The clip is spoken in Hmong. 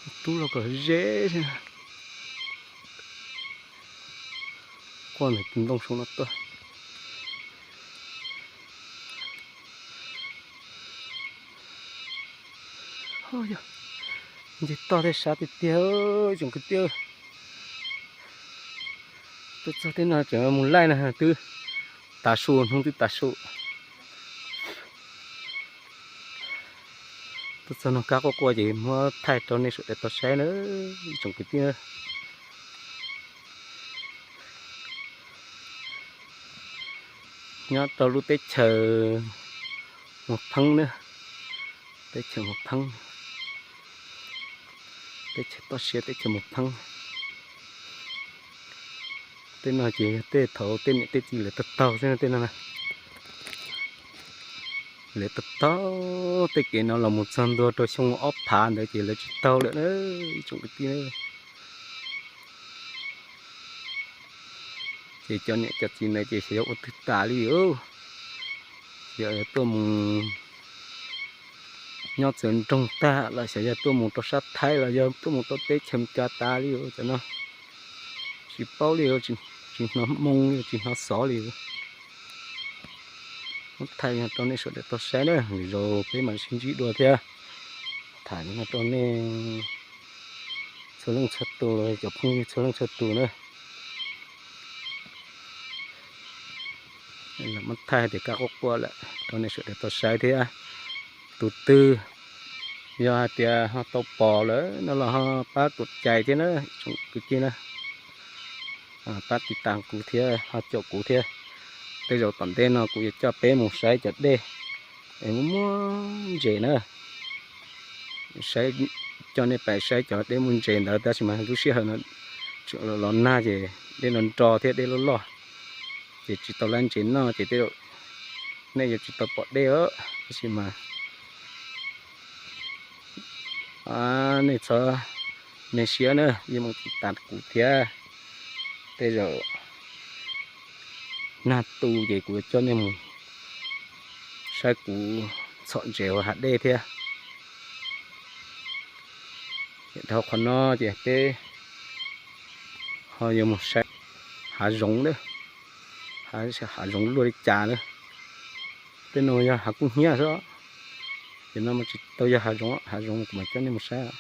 Rub los kom ze. Quaj ntawm tus ntoo saum no tuaj. Nce toj thiab sab tiag tiag, tsoom kwv tij. Tuaj txog tej no tseem mus laij na, twb tav su, hnub twb tav su. Tuaj txog no kab quaj quaj ces muab thaij rau nej sawv daws tau saib na, ib tsoom kwv tij na. Nyob rau lub teb chaws Muag Pheeb na, teb chaws Muag Pheeb, teb chaws toj siab teb chaws Muag Pheeb. Tej no ces yog tej thaum tej niam tej txiv lawv taug taug xwb na, tej no na. Lawv taug taug tej kev no los mus txog ntua rau xyoo ob phav ntawd ces lawv tsis taug lawm na, ib tsoom kwv tij na. Ces cov niam cov txiv ntawd ces xyov yog ua twg tas li os. Xyov yog tuaj mus nyob txawv nroog tag los xyov yog tuaj mus rau sab Thaib los yog tuaj mus rau teb chaws Meskas tas li os cov no. Tsis paub li, tsis hnov moo li, tsis hnov xov li. Muab thaij rau nej sawv daws tau saib na, lwm zaus peb mam sib ntsib dua thiab. Tham li no rau nej txhua leej txhua tus, cov phooj ywg txhua leej txhua tus na. Muab thaij tias kab quaj quaj lawm rau nej sawv daws tau saib thiab. Tus twg yog hais tias ho tau pom lawm no los ho pab tuam cais thiab na, tsoom kwv tij na. Pab tiv tas kuv thiab ho caum kuv thiab. Tej zaum tom ntej no kuv yuav coj peb mus saib cov dej es muaj muaj ntses na. Saib, coj nej pais saib cov dej muaj ntses ntawd, tab sis mas lub sij hawm no los nag ces dej no nro thiab dej loj loj, ces tsis tau lab ntses noj ces tej zaum nej yuav tsis tau pom dej os. Tab sis mas nej txhob me siab na, yeej mus tiv tas kuv thiab. Tej zaum nag tu ces kuv yuav coj nej mus saib kuv txhom ntses hauv hav dej thiab. Dhau qhov no ces peb ho yuav mus saib hav zoov na, hav zoov luaj li cas na. Tej no yog hav kub hnyiab xwb, ces no tsis tau yog hav zoov, hav zoov kuv mam coj nej mus saib.